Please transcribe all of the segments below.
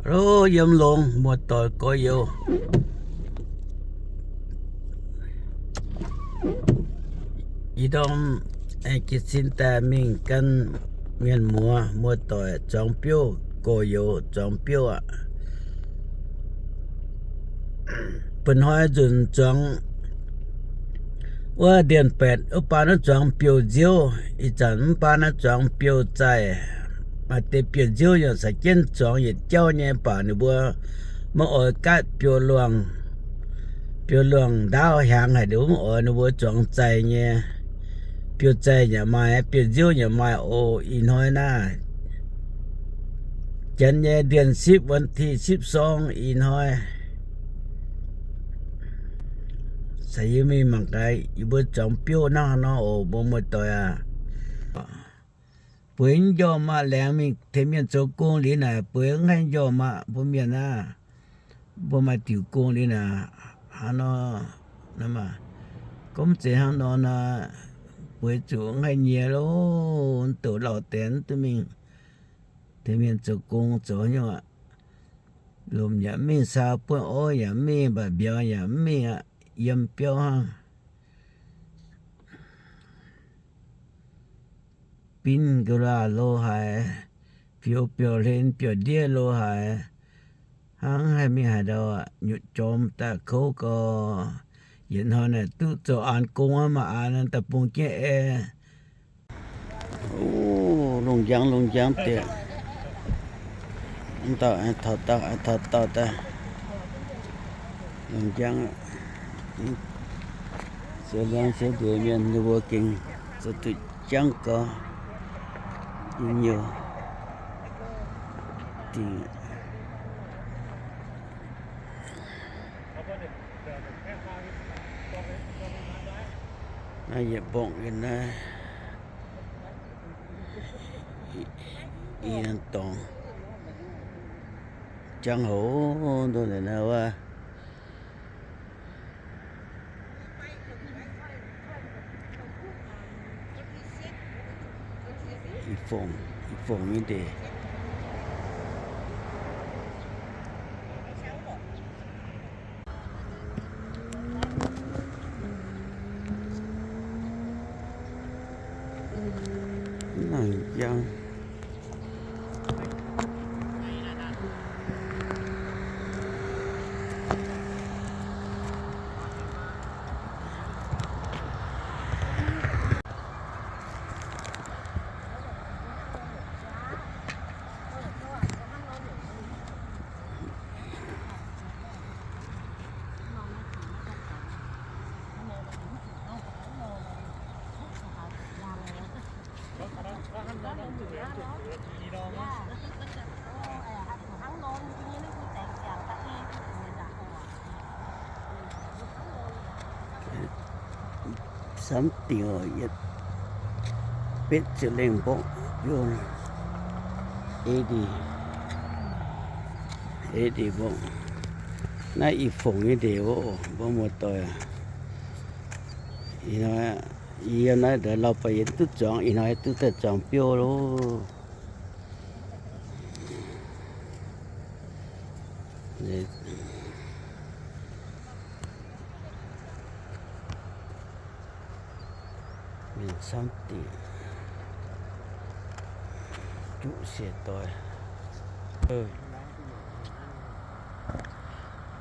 Lo, yiem longx, muoz-doic gorx-youz. Ih ndorm aengx jiez sin daaih mingh gan mienh muoz, muoz-doic zuangx biouv, gorx-youz zuangx biouv aqv. Ba'hnoi nzunc zuangx wuov ndienh baeqc wuov baan naaiv zuangx biouv-nziouv, ih zanc mv baan naaiv zuangx biouv-zaih. Maaih deix biouv-nziouv yaac caux jienv zuangx yietc jauv nyei, baac ninh mbuo maiv oix gaatv biouv-luangh, biouv-luangh ndaauv hiaangx haic, ninh mbuo maiv oix, ninh mbuo zuangx zaih nyei. Biouv-zaih yaac maaih, biouv-nziouv yaac maaih oc. Ih hnoi naaiv janx nyei ndienh sipv, วันที่สิบสอง ih hnoi. Caux yie mingh mangc gaax yie mbuo zuangx biouv hnangv haaix nor oc, mbuo muoz-doic aac. Bueix njormh aqv, laengz mingh tengx mienh zoux gong liuz naaic, bueix mv haih njormh aqv, mbuo mienh aav. Mbuo maaih diuc gong liuz naaic, hnangv nor, gorngv zeiz hnangv nor naaic, bueix zuqc mv haih nyiex loh, mv douc lauh deix mv duqv mingh. Tengx mienh zoux gong zoux haaix nyungc aqv. Lomc yaac mv mingh, saa buonv orv yaac mv mingh, mbaac mbiauz yaac mv mingh aqv, yiem biauv hnangv. Binv ga'laah lo haic, fioux biouc hlen biouc ndiev lo haic, hnangv haih mingh haaix ndau aqv, nyutc jorm daaih kouv gau. Yietc hnoi naaic duqv zoux aanx gong aqv, maaih aanx daaih bung jienv ae. O, lungh njang, lungh njang dieqc. Mv dauh aengx taux dauh, aengx taux dauh daaih. Lungh njang, ziex liangx ziex ndueic mienh ninh mbuo gengh zoux duqv jangv gau. Nyei dingc. Naaiv yietc mbongc yiem naaiv. Ih, ih dorngx jangv houc nduov naaiv wuov. Ih fongc, ih fongc nyei ndeic. Nangc jang. Samv dingc oc, yietc betv ziepc lengh mbong, eighty, eighty mbong. Naaiv ih fongc nyei ndeic oc, mbuo muoz-doic. Ih hnoi yie naaiv ndaaix lauh baac yie duqv zuangx, ih hnoi duqv daaih zuangx biouv loh. Mienh camv dingc, juqv siec doix.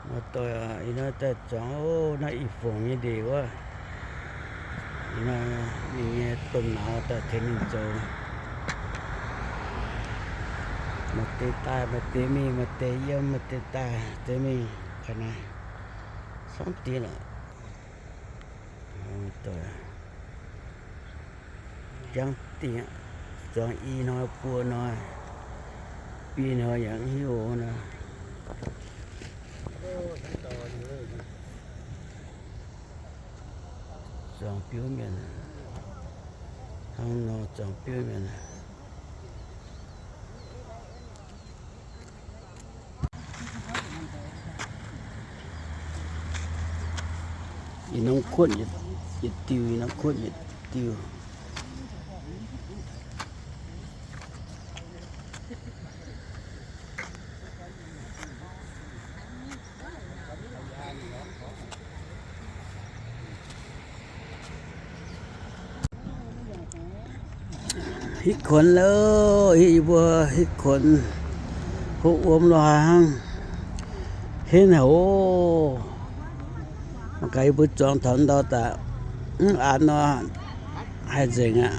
Muoz-doic aac, ih hnoi daaih zuangx ov, naaiv ih fongc nyei ndeic wuov. Ih hnoi ninh nyei domh nauz daaih tengx ninh zoux. Maaih deix daaih, maaih deix mingh, maaih deix yiem, maaih deix daaih, deix mingh. Ga'naaiv camv dingc lorqc. Jangv dingc aqv. Zuangx i hnoi buo hnoi, biei hnoi yaac mv hiuv nor. Zuangx biouv mienh, hnangv nor zuangx biouv mienh. Ih norm kuotv yietc diuh, ih norm kuotv yietc diuh. Hitv kuonx loh, hitv yie mbuo hitv kuonx, hopv wuom lo haaix hnangv, henv haic oc. Mangc gaax yie mbuo zuangx taux ndau daaih, mv aanx nor, haih nzengc aqv.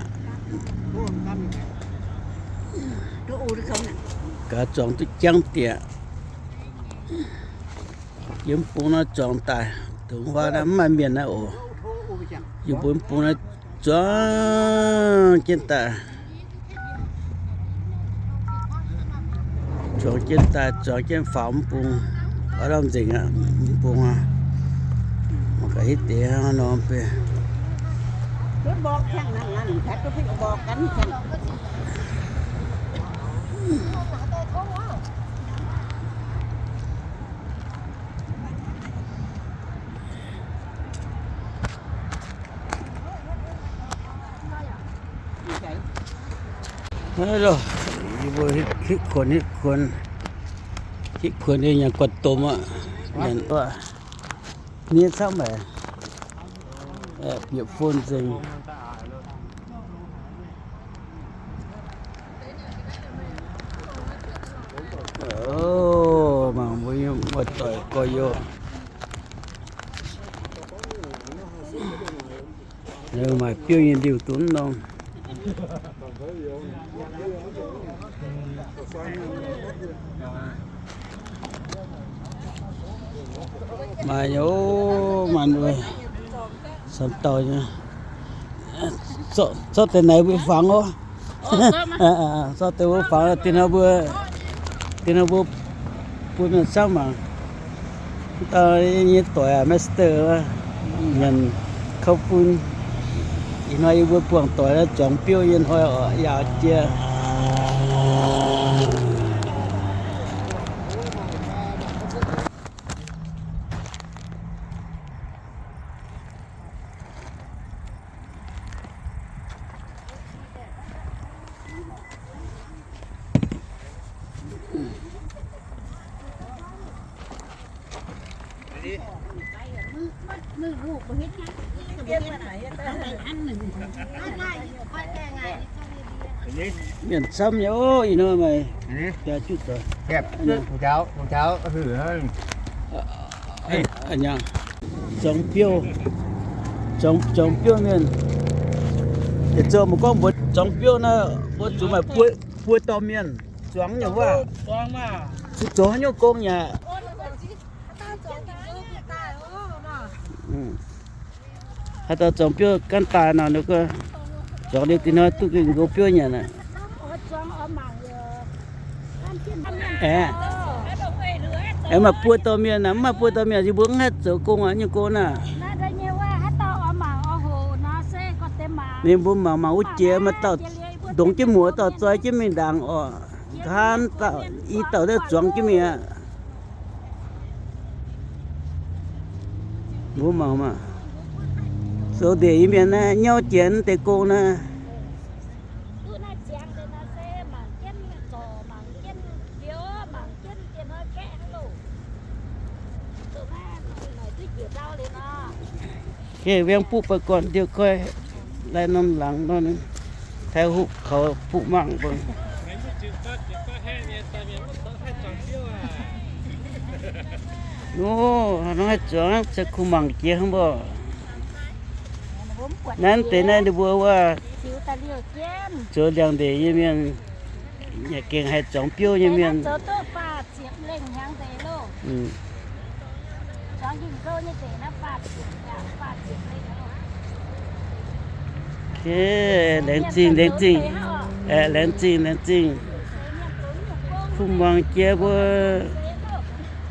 Gaax zuangx duqv jangv dieqc. Yiem bung naaiv zuangx daaih, dongh wuov naaiv mv maaih mienh naaiv oc. Yiem bung naaiv zuangx jienv daaih. Zuangx jienv daaih, zuangx jienv faaux mv bung, oix lamh nzengc aqv, mv bung aqv. Mangc gaax hitv deix hnangv nor bun. Hnangv naaiv loh, yie mbuo hitv kuonx, hitv kuonx, hitv kuonx nyei nyanc guanh domh aqv. Nyanc duqv nie camv haic, bieqc fon nzengc. Mangc mbuo nyei muoz-doic gorx-youz, maaih biouv nyei liuh duqv norm. Maaih nyei, maaih nduov, camv dauh nyei. Zorqv deix naaic mbuo fangx oc. Zorqv deix mbuo fangx, dinh hnoi mbuo, dinh hnoi mbuo bun mienh camv mangc. Mv dauh nyei doic aac, master, nyanc kouv bun. Ih hnoi yie mbuo buangh doic naaiv zuangx biouv nyei hnoi oc, yaauc jiex. Mienh camv nyei oc, ih hnoi maaih jaax juqv zoux. Zuangx biouv, zuangx biouv mienh. Yietc zungv mbuo gorngv mbuo zuangx biouv naaiv, mbuo zuqc maaih buo, buo dorh mienh zuangx nyei wuov. Zuqc zoux haaix nyungc gong yaac. Haaix dauh zuangx biouv gaanv daaih nor, ninh gorngv zuangx liuz dinh hnoi duqv gengh nqox biouv nyanc aqv. Aeqv, maaih buo dorh mienh aqv, mv maaih buo dorh mienh, yie mbuo mv haih zoux gong aqv, nyungc gong naaiv. Ninh mbuo mangc mangc wuov jiex, maaih dauh ndongx jienv muoz, dauh zoi jienv mingh ndaangc oc. Hnangv dauh i dauh daaih zuangx jienv mingh aqv. Mbuo mangc maah, zoux ndeic nyei mienh naaiv nyauv jiex deix gong naaiv. Kei, wiang buqv baac gorn ndiouh koiv, lai norm laangz nor, taaih huv kaux buqv mangc mbuo. Nor, hnangv haih zuangx, se kuh mangc jiex hnangv mbuo. Naaiv deix naaiv ninh mbuo wuov, zoux liangx-ndeic nyei mienh, yaac gengh haih zuangx biouv nyei mienh. Laengz zingh, laengz zingh, laengz zingh, laengz zingh. Kuh muangx jiex mbuo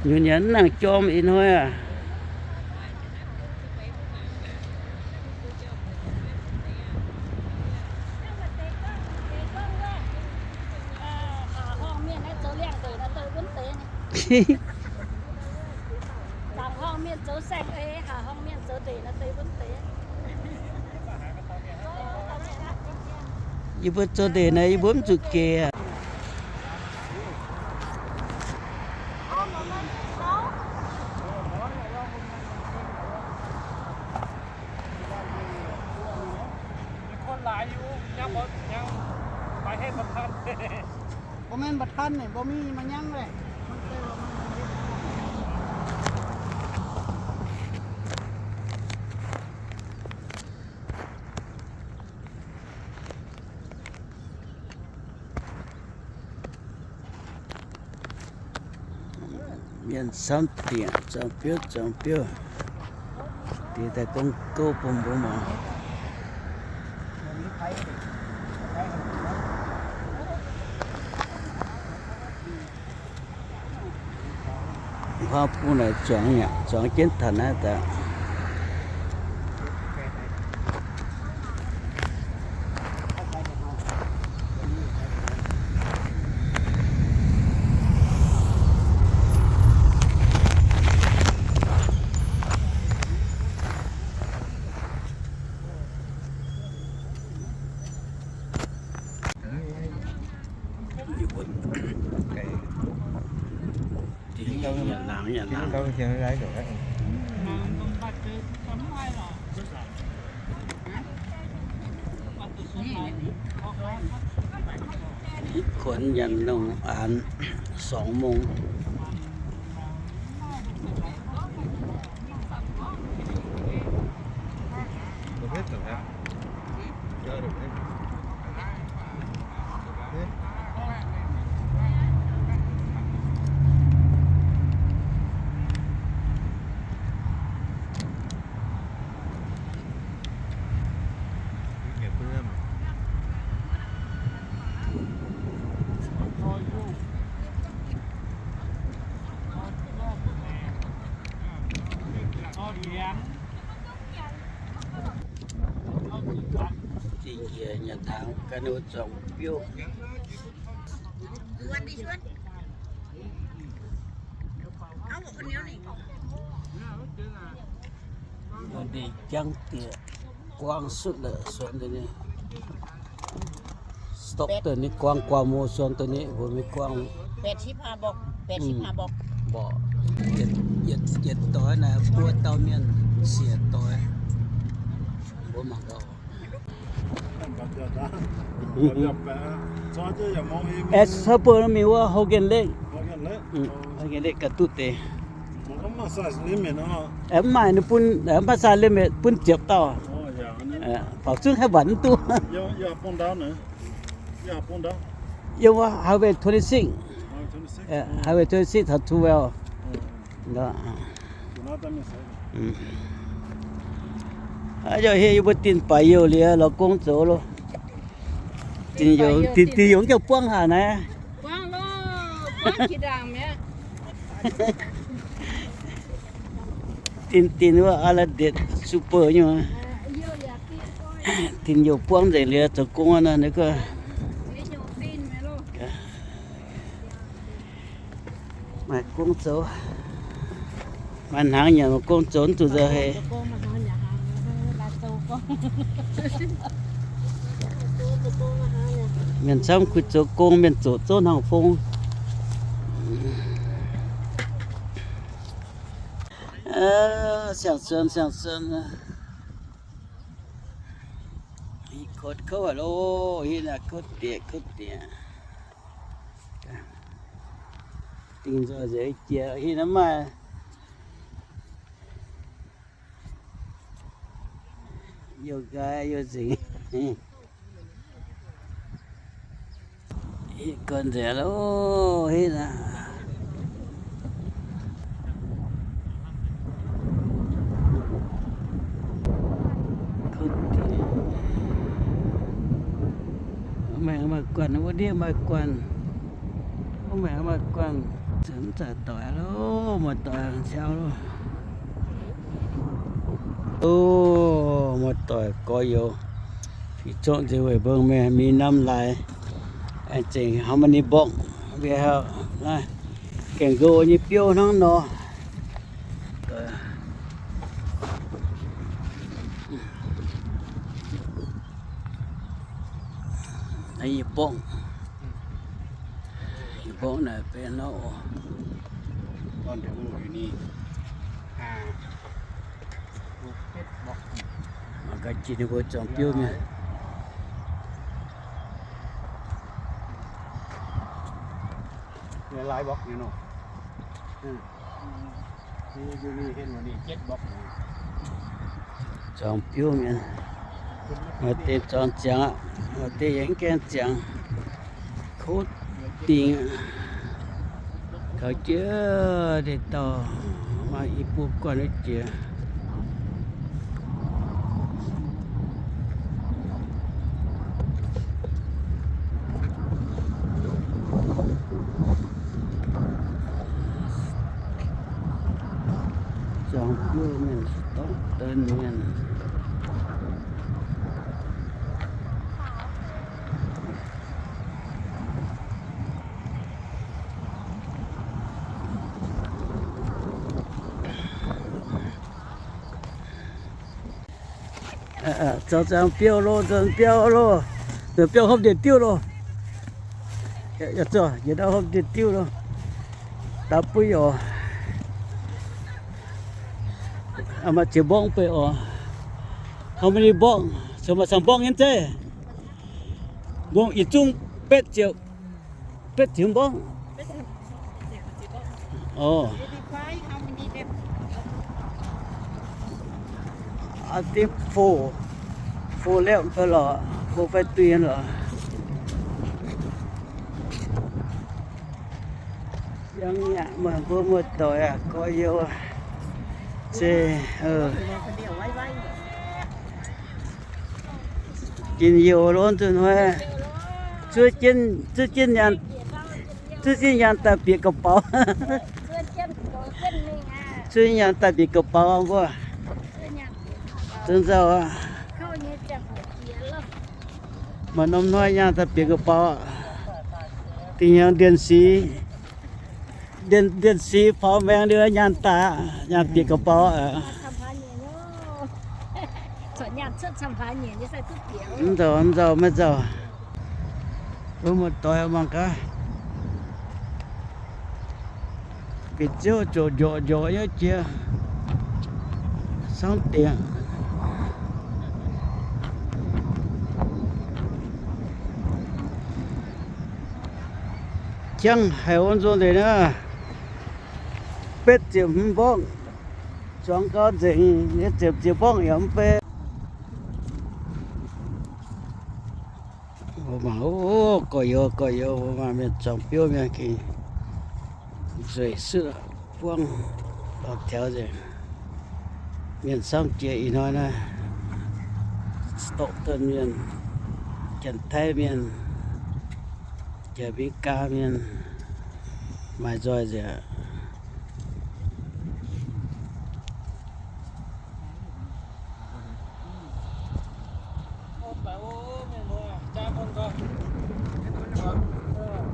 nyunc nyanc mv nangc jorm ih hnoi aac. Yie mbuo zoux ndeic naaiv, yie mbuo mv zuqc gec aqv. Mbuo maiv baac tan naaic mbuo mingh maaih nyangv leiz. Mienh camv dieqc, zuangx biouv, zuangx biouv. Diex daaih gorngv gouv bun mbuo muangx. Huaav bung naaic zuangx yaac zuangx jienv taux naaiv daaih. Kuonx nyanc nongh aanx สองโมง. Dingh njiec nyanc hnaangx gan wuov zuangx biouv. Wuov deix jangv diex guangc sutv lorqc, suonx deix nyei. Stop deix nyei guangc, guangc mouc suonx deix nyei, mbuo maiv guangc. Mborqc, yietc doix naaic buo dauh mienh siec doix. Mbuo mangc gaax. Aengx cuotv buo mingh wuov Hogan Lake. Hogan Lake ga'duqv deix. Mv maaih ninh bun, mv maaih size limit bun ziepc dauh. Faaux zunv haih mbatc mv duqv. Yiem wuov Highway twenty-six. Highway twenty-six taux Two Well. Aa, yie mbuo dinh baaix youh liuz lorz gong zoux loh. Dinh youh, dinh youh mv gaengh buangv haac naaiv. Dinh, dinh wuov Aladetc Super nyei. Dinh youh buangv nzengc liuz zoux gong aqv nor, ninh gorngv maaih gong zoux, maaih hnaangx nyanc, maaih gong zoux, mv zuqc nzauh heix. Mienh camv kuh zoux gong, mienh zoqc zouv hnangv fong. Siang-suonx, siang-suonx. Hitv kouv haic loh, hitv naaiv kouv dieqc, kouv dieqc. Dingh nzoih nzengc jiex, hitv naaiv maaih youh nqaai youh nzengc. Hitv guanh nzengc loh, hitv naaiv. Mv maengc maaih guanh, wuov ndiev maaih guanh. Mv maengc maaih guanh. Mv zaqc doic loh, muoz-doic ciaux loh. Loh, muoz-doic gorx-youz, fih zorqv nzengc weic mbong mienh mingh norm laaix, aengx zengc Harmony mborqv, mbuo haiz naaiv gaengh nqo nyei biouv hnangv nor. Naaiv yie mborqv, yie mborqv naaic benx nor oc. Mangc gaax jiex ninh mbuo zuangx biouv mienh. Zuangx biouv mienh, maaih deix zuangx ziangx aqv, maaih deix yaac mv gaengh ziangx. Kouv dingc aqv. Kaux jiex deix dauh maaih i buo guanh wuov jiex. Zuangx biouv mienh, Stockton mienh. Zoux zuangx biouv loh, nzuonx biauv loh, nzuonx biauv hopv ndie-diuv loh. Yaac zoux yietc ndau hopv ndie-diuv loh. Da'buv yoc. Maaih ziex mborngv beiv oc. How many mborngv? Zoux maaih camv mborngv nyei zeiv? Mbuo yietc zungv betv ziepc, betv ziepc mborngv. Orv. I think four, four lepv fai lorqc, four fai duih lorqc. Yangh yaac maaih mbuo muoz-doic aac, gorx-youz se njien-youh lorqc nzunc hnoi. Zuov jienv, zuov jienv nyaanh, zuov jienv nyaanh daaih bieqc ga'baux. Zuov nyaanh daaih bieqc ga'baux mbuo. Zunv nzauh aqv. Maaih norm hnoi nyaanh daaih bieqc ga'baux. Da'nyeic hnyangx เดือนสี่, เดือนสี่ faaux maengx liuz nyaanh daaih, nyaanh bieqc ga'baux. Mv nzauh, mv nzauh, maiv nzauh. Mbuo muoz-doic mangc gaax. Bieqc ziouv ziouc njorqc njorqc nyei jiex. Samv dingc. Jangv haic wuov nzong ndeic naaiv, betv ziepc hmz mborngv, zuangx gau nzengc, yie ziepc ziex mborngv yaac mv bei. Mbuo mangc, o, gorx-youz, gorx-youz, mbuo mangc mienh zuangx biouv mienh gengh nzueic suqv buangv lorz taux nzengc. Mienh samv jiex ih hnoi naaiv, Stockton mienh, Janx-Taiv mienh, Janx-Meigaa mienh, maaih nzoih nzengc.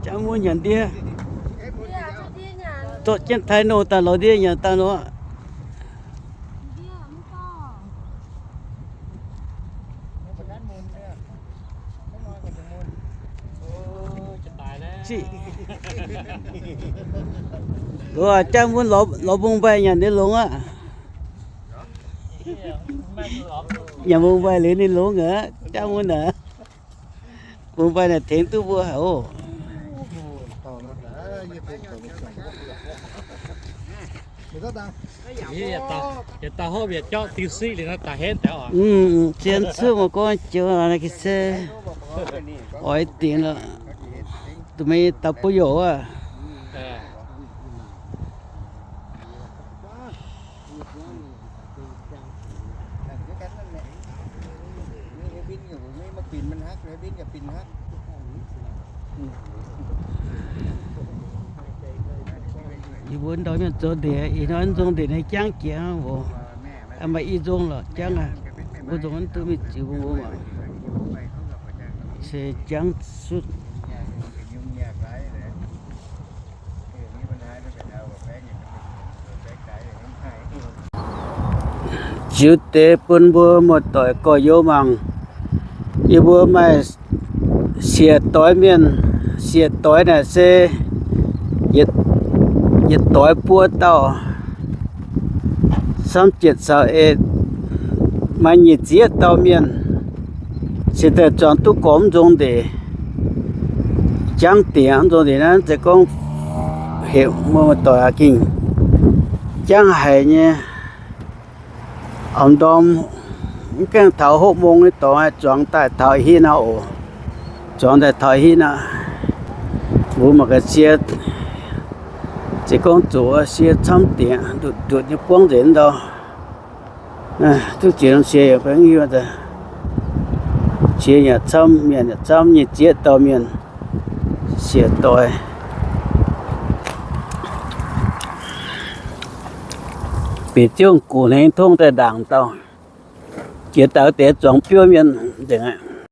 Jangv mun nyanc ndie. Zorqv jienv Taiv Nongh daaih lorz ndie nyanc daaih nor. Loz jangv mun lorz Mungv Mbaih nyanc ninh longx aqv. Nyanc Mungv Mbaih liuz ninh longx aqv, jangv mun aqv. Mungv Mbaih naaic tengx duqv mbuo haic oc. Zien cuotv mangc gorngv joux naaiv ga'sie oix dingc lorqc. Duqv mingh daux buv youc aqv. Yie mbuo ndau mienh zoux ndeic, ih hnoi nzong ndeic nyei jangv jiex oc. Maaih i nzong lorqc jangv aqv. Mbuo nzong mv duqv mingh ziux mbuo mbuo mangc. Se jangv sutv. Ziux deix bun mbuo muoz-doic gorx-youz mangc. Yie mbuo maaih siec doix mienh. Siec doix naaic se yietc doix buo dauh, samv zietc caux eix, maaih nyic ziepc dauh mienh. Se daaih zuangx duqv gormx nzong ndeic, jangv dingc aqv. Nzong ndeic naaiv se gorngv Heuc muoz-doic gengh jangv haic nyei. Orm ndorm mv gaengh taux hopv mong nyei dorngx zuangx daaih taux hitv nor oc. Zuangx daaih taux hitv nor, mbuo mangc gaax sie, se gorngv zoqc sie camv dingc, ndutc ndutc nyei buangv nzengc ndau. Duqv ziex norm sie yaac fai hiuv, qiex yaac camv, mienh yaac camv nyei, zieqv dauh mienh siec doix. Bieqc ziouv guqc hnengx tongv daaih ndaangc dauh. Jiex daaih wuov deix zuangx biouv mienh nzengc aqv.